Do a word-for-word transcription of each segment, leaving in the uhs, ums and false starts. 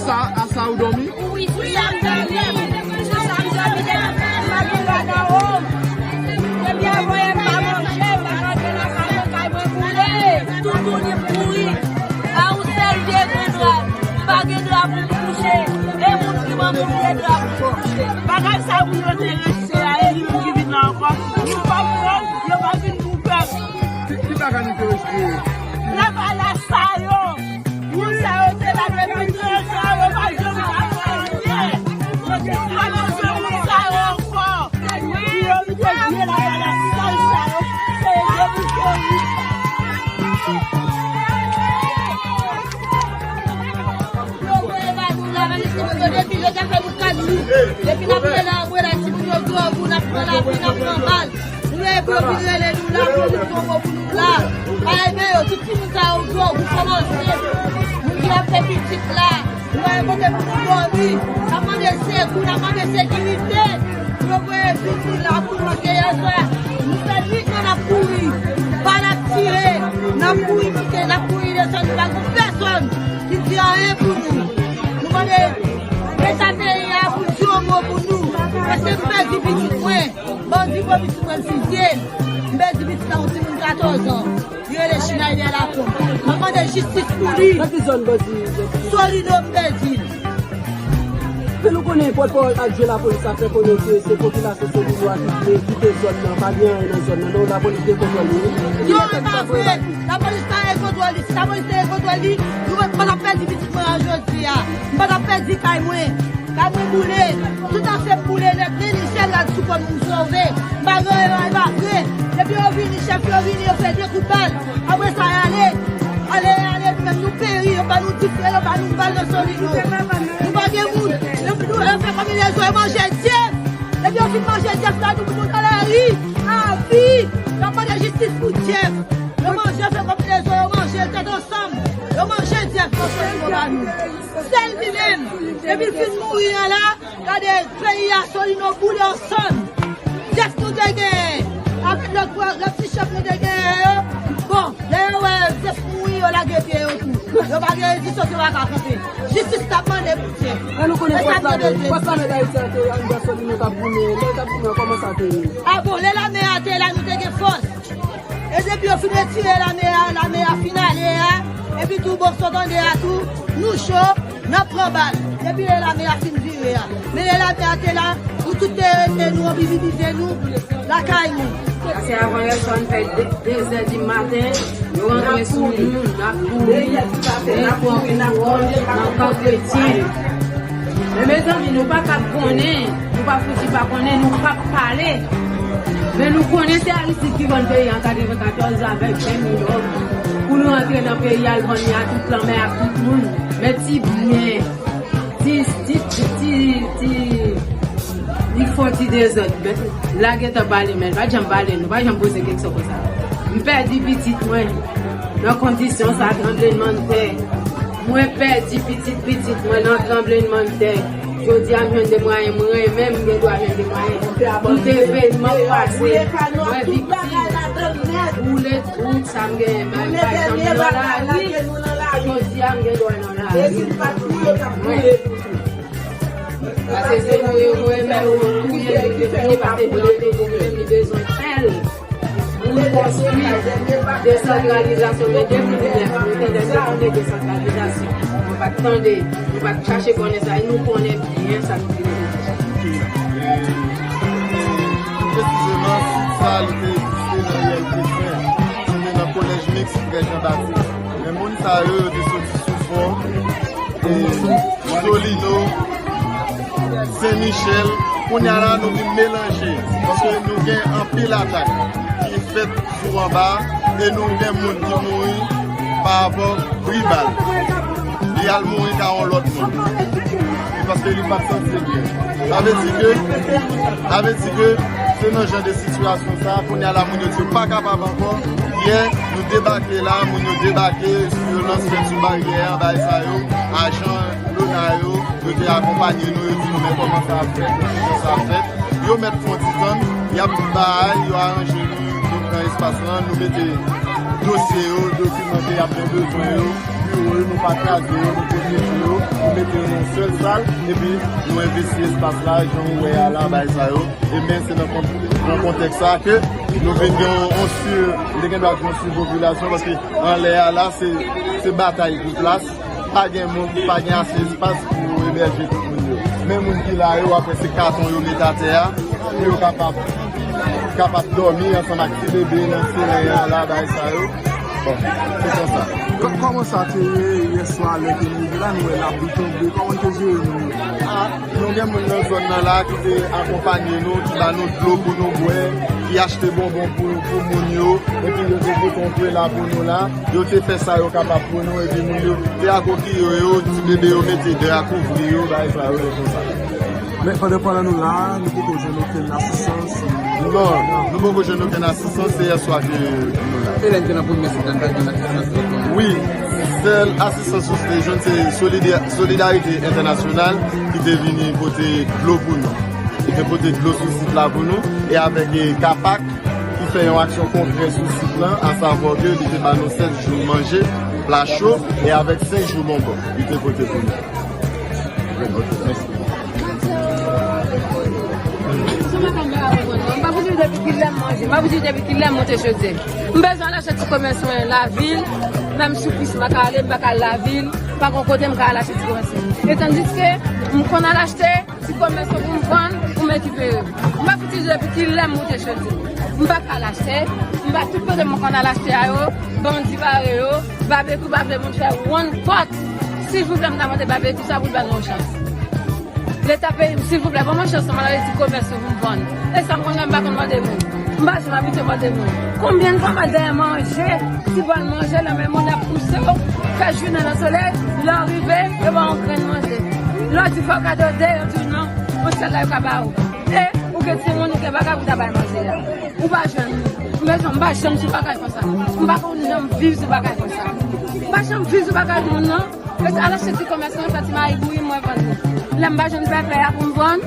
Sa, a sa ou dòmi? Wi, sou sa m dòmi. Sou sa m dòmi depi m pa gen pa nan wòm. Depi a voye m pa manje, m pa rantre nan kay mwen, kay mwen boule. Toutouni pouri. A yon sèl vye gran dra. M pa gen dra pou m kouche. E moun ki ban m vye dra pou m kouche. Bagay sa pou yo te rejte a, e li menm ki vin la ankò. Nou pa pran, yo pa vin pou pèp. Ki, ki bagay nou te rejte? Lavalas sa yo. Moun sa yo te la depi trèz an, yo pa janm ka fè anyen. Yo te pa bezwen moun sa yo ankò. Yo te vye lavalas sal sa yo, se yo ki kouri. Yo voye ba nou la, depi jodi a fè nou kat jou. Depi n ap rele anmwe la, timoun yo dwòg, n ap pran lavi, n ap pran bal. Nou leve pou yo vin rele nou la, pou yo vin fè yon mo pou nou la. Pa ede yo, tout timoun sa yo dwòg, ou kòmanse. Moun ki ap fè pitit la, nou pa gen kote pou nou dòmi. N ap mande sekou, n ap mande sekirite. Pou yo voye vin nou la, pou nou, paske yè swa, nou fè nwit nan n ap kouri. Bal ap tire, n ap kouri monte, n ap kouri desann, nou pa gen pèsòn ki di anyen pou nou. Nou mande Leta peyi a pou l di yon mo pou nou. Paske m pèdi pitit mwen. Bandi pran pitit mwen, l fizye l. M pèdi pitit la, yon timoun katòz an. Li rele Chinaï Delacour. M ap mande jistis pou li. Nan ki zòn bandi? Solino m pèdi l. Men nou konnen pòtpawòl adjwen lapolis la fè konnen ke se popilasyon Solino a ki te kite zòn nan, pa gen anyen nan zòn nan. Non, lapolis gen kontwòl li wi. Non, e pa vre. Lapolis pa gen kontwòl li. Si lapolis te gen kontwòl li, nou pa t ap pèdi pitit mwen an jodi a. M pa t ap pèdi kay mwen. Kay mwen boule. Tout afè m boule nèt. Men Nichèl rad sou kò m, m sove. M pa gen anyen, e pa vre. Depi yo vini, chèf yo vini, yo fè de kout bal. Apre sa, y ale. Ale, ale, nou menm nou peri, yo ba nou dife, yo ba nou bal nan Solino. Nou pa gen moun. Yo, nou, yo fè konbinezon, yo manje Jeff. Depi yo fin manje Jeff la, nou, nou nan lari. Avi. N ap mande jistis pou Jeff. Yo manje, yo fè konbinezon, yo manje l tèt ansanm. Yo manje Jeff nan Solino ba nou. Sèl li menm. Depi l fin mouri an la, gade peyi a, Solino boule ansanm. Jeff nou te genyen, avèk lòt, lòt ti chèf nou te genyen yo. Bon, lè yo wè Jeff mouri, yo lage pye yo tou. Yo pa gen rezistans, yo pa ka kanpe. Jistis n ap mande pou Jeff. Lè nou konnen fòs lame, fòs lame Dayiti a te anndan Solino t ap goumen, lè yo t ap goumen an, kòman sa te ye? A bon, lè lame a te la, nou te gen fòs. E depi yo fin retire lame a, lame a fin ale a, epi tou bò sot anndan a tou, nou cho, n ap pran bal. Depi lè lame a fin vire a. Men lè lame a te la, nou tout te rete, nou anpipitize nou, lakay nou. Paske avan yè swa n fè de, de zè di maten, yo rantre sou nou, n ap kouri, n ap kouri nan kan kretyen. Men mezanmi, nou pa ka konnen, nou pa fouti pa konnen, nou p ap pale. Men nou konnen se Aristide ki vann peyi an katrevenkatòz avèk ven milyon pou nou antre nan peyi a, l vann li a tout lanmè ak tout moun. Men ti byen, ti, ti, ti, ti, ti, li fè yon ti dezòd. Men la gentan pale, men l pa t janm pale, nou pa janm poze kesyon konsa. M pèdi pitit mwen nan kondisyon sa, tranblemanntè. Mwen pèdi pitit pitit mwen nan tranblemanntè. Jodi a m jwenn de mwayen, mwen menm m gen dwa jwenn de mwayen. Tout evènman k pase, mwen viktim. Boule tout sa m genyen, mwen pa janm nan lari. Jodi a m gen dwa nan lari. Mwen. Paske se nou yo voye men yo touye nou, paske pou yo te di nou menm li bezwen fè l. Pou nou konstwi desantralizasyon, men depi nou lè, nou tande nou tande desantralizasyon. Nou pa t tande, nou pa t chache konnen sa, e nou konnen byen sa nou vle. Presizeman, sit sa, li te egziste nan I L T C, se te nan Kolèj Miks Frè Jan Batis. Men moun sa yo, yo te soti sou fò, e, Solino, Sen Michèl. Kounye a la, nou vin melanje, paske nou gen anpil atak ki fèt sou anba, e nou gen moun ki mouri pa rapò pri bal. Li al mouri ka yon lòt moun. E paske li pa t santi l byen. Sa vle di ke, sa vle di ke se nan jan de sitiyasyon sa, kounye a la, moun yo di yo pa kapab ankò. Yè, nou debake la, moun yo debake, vyolans fèt sou baryè, bagay sa yo, ajan lona yo, yo te akonpanye nou, yo di nou, men kòman sa ap fèt, men kijan sa ap fèt. Yo mèt fè yon ti tann, y ap bay, yo aranje nou, nou pran espas lan, nou mete dosye yo, dokiman ke y ap gen bezwen yo, pi Yo, nou pa kraze yo, nou pwoteje yo, nou mete yo nan yon sèl sal, epi nou envesti espas la, jan ou wè a la, bay sa yo. E men se nan kon-, nan kontèks sa ke nou vin gen yon, yon sur, nou te gen dwa gen yon surpopilasyon, paske anlè a la, se, se batay pou plas, pa gen moun, pa gen ase espas pou ebèje tout moun yo. Men moun ki la yo, w ap wè se katon yo met atè a, pou yo kapab, kapab dòmi ansanm ak ti bebe nan solèy an la, bay sa yo. Bon, se konsa. Kò-, kòman sa te ye yè swa lè ke nou rive la, nou wè lapli tonbe, kòman te jere nou? Ah, nou gen moun nan zòn nan la ki te akonpanye nou, ki ba nou dlo pou nou bwè, ki achte bonbon pou, pou moun yo, epi yo te pote yon kwe la pou nou la. Yo te fè sa yo kapab pou nou, epi moun yo te akokiye yo, ti bebe yo mete dra kouvri yo, bay sa yo, e konsa. Men pandan, pandan nou la, nou poko jwenn okenn asistans. Non, nou poko jwenn okenn asistans, se yè swa ke nou la. E lè n te nan premye sit la, n pa t jwenn asistans okenn? Wi, sèl asistans nou te jwenn, se Solidè-, Solidarite Entènasyonal ki te vini pote dlo pou nou. Li te pote dlo sou sit la pou nou, e avèk, e, Kapak, ki fè yon aksyon konkrè sou sit lan, asavwa ke li te ba nou sèt jou manje, pla cho, e avèk senk jou bonbon, li te pote pou nou. Ok, mèsi. M pa pou di depi kilè m manje, m pa pou di depi kilè m monte chodiè. M bezwen al achte ti komès mwen lavil, menm sou pis m pa ka ale, m pa ka al lavil, m pa gon kote m ka al achte ti komès mwen. E tandiske m konn al achte, ti komès yo pou m vann, pou m rekipere. M pa fouti di depi kilè m moute chodiè. M pa ka al achte, m pa tout kote m konn al achte a yo, bandi bare yo, Babekyou pa vle moun fè one pot. Silvouplè, m ta mande Babekyou sa pou l ban nou yon chans. Leta peyi m, silvouplè, ban mwen chans, m al achte ti komès yo pou m vann. E sa m konn fè, m pa konn mande moun. M pa janm abitye mande moun. Konbyen fwa m al dèyè manje, ti bòl manje nan men moun ap pouse w, fè jounen nan solèy, lè w rive, yo ba w yon grenn manje. Lè w di fò w gade w deyò, yo di w non, yon sèl la yo ka ba ou. E ou gen timoun, ou gen bagay pou w ta bay manje a. Ou pa jwenn. M bezwen, m pa janm sou bagay konsa. M pa konn janm viv sou bagay konsa. M pa janm viv sou bagay moun non. Rete al achte ti komès mwen, fè ti mayi bouyi mwen vann li. Lè m pa jwenn pèpè a pou m vann,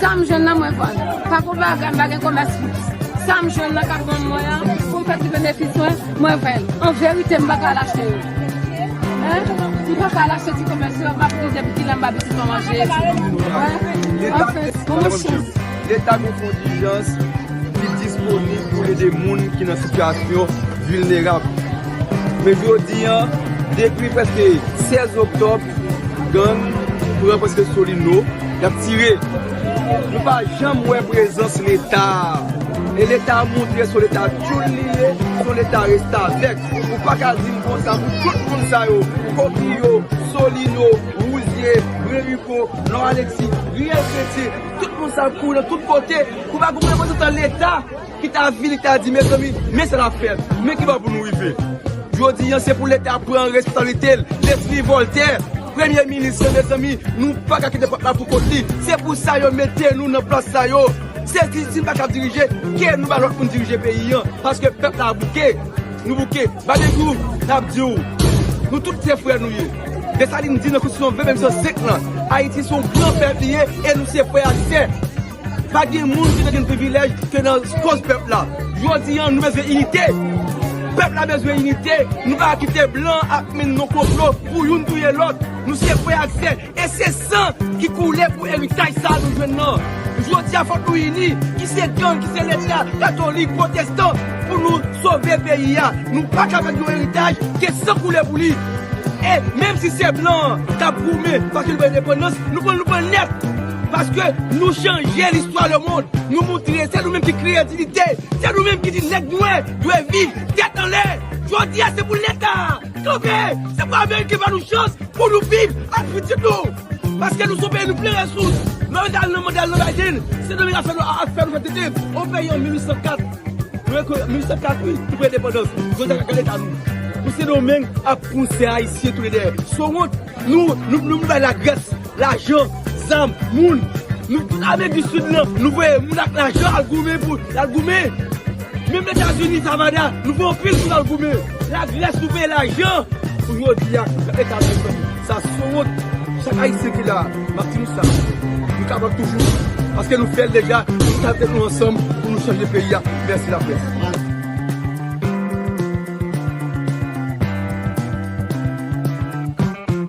sa m jwenn nan mwen vann. Pa gon bagay, m pa gen komès fiks. Sa m jwenn nan k ap vann mwen an, pou m fè ti benefis mwen, mwen fè l. An verite, m pa ka al achte yo. Hein? M pa ka al achte ti komès yo, m ap di depi kilè m pa pitit mwen manje. Hein? Anfen, bon chans. Leta gon fon dijans ki disponib pou ede moun ki nan sitiyasyon vilnerab. Men jodi a, depi prèske sèz oktòb, gang pran prèske Solino, y ap tire. Nou pa janm wè prezans Leta. E Leta montre se yon Leta tchoul li ye, se yon Leta restavèk. Ou pa ka di m konsa pou tout moun sa yo, Kokiyo, Solino, Wouzyé, Brenwico, Laurent Alexis, Riel Chrétien, tout moun sa ap kouri nan tout kote, pou pa gon reprezantan Leta ki ta vini, ki ta di, mezanmi, men sa n ap fè, men ki bò pou nou rive. Jodi a, se pou Leta pran responsablite l. Leslie Voltaire, premye minis lan, mezanmi, nou pa ka kite pèp la pou kont li. Se pou sa yo mete nou nan plas sa yo. Se si, si n pa ka dirije, ke nou ba lòt moun dirije peyi a. Paske pèp la bouke. Nou bouke. Babekyou, n ap di w, nou tout se frè nou ye. Desalin di nan Konstitisyon ven, ven san senk lan, Ayiti se yon gran pèp li ye e nou se frè ak sè. Pa gen moun ki te gen privilèj ke nan kòz pèp la. Jodi a, nou bezwen inite. Pèp la bezwen inite. Nou pa ka kite blan ap mennen nan konplo pou youn touye lòt. Nou se frè ak sè. E se san ki koule pou eritaj sa a nou jwenn nan. Jodi a, fòk nou ini, ki se gang, ki se Leta, katolik, pwotestan, pou nou sove peyi a. Nou pa ka mete yon eritaj ke san koule pou li. E menm si se blan an k ap goumen paske nou pran endepandans, nou pran, nou pran nèt. Paske nou chanje listwa lemonn. Nou moutre se nou menm ki kreye dinite. Se nou menm ki di nèg nwè dwe viv tèt anlè. Jodi a, se pou Leta kanpe. Se pou Ameriken ba nou chans pou nou viv ak pitit nou. Paske nou se yon peyi, nou plen resous. Lè yo t al nan mande, al nan Biden, Sendomeng ap fè nou, ap fè nou fè tete. Yon peyi an mil uit san kat. Nou rekò-, mil uit san kat, wi, nou pran endepandans. Jodi a, gade eta nou. Pou Sendomeng ap pouse Ayisyen toule dèyè. Se yon wont. Nou, nou, nou, nou bay Lagrès lajan, zam, moun. Nou, tout Amerik di Sid lan, nou voye moun ak lajan al goumen pou, al goumen. Menm Etazini, Kanada, nou voye anpil moun al goumen. Lagrès, nou voye lajan. Pou jodi a, Etazini, sa se wont. Chak Ayisyen ki la, m ap di nou sa. Nou kapab toujou. Paske nou fè l deja, nou ka tèt nou ansanm pou nou chanje peyi a. Mèsi laprès.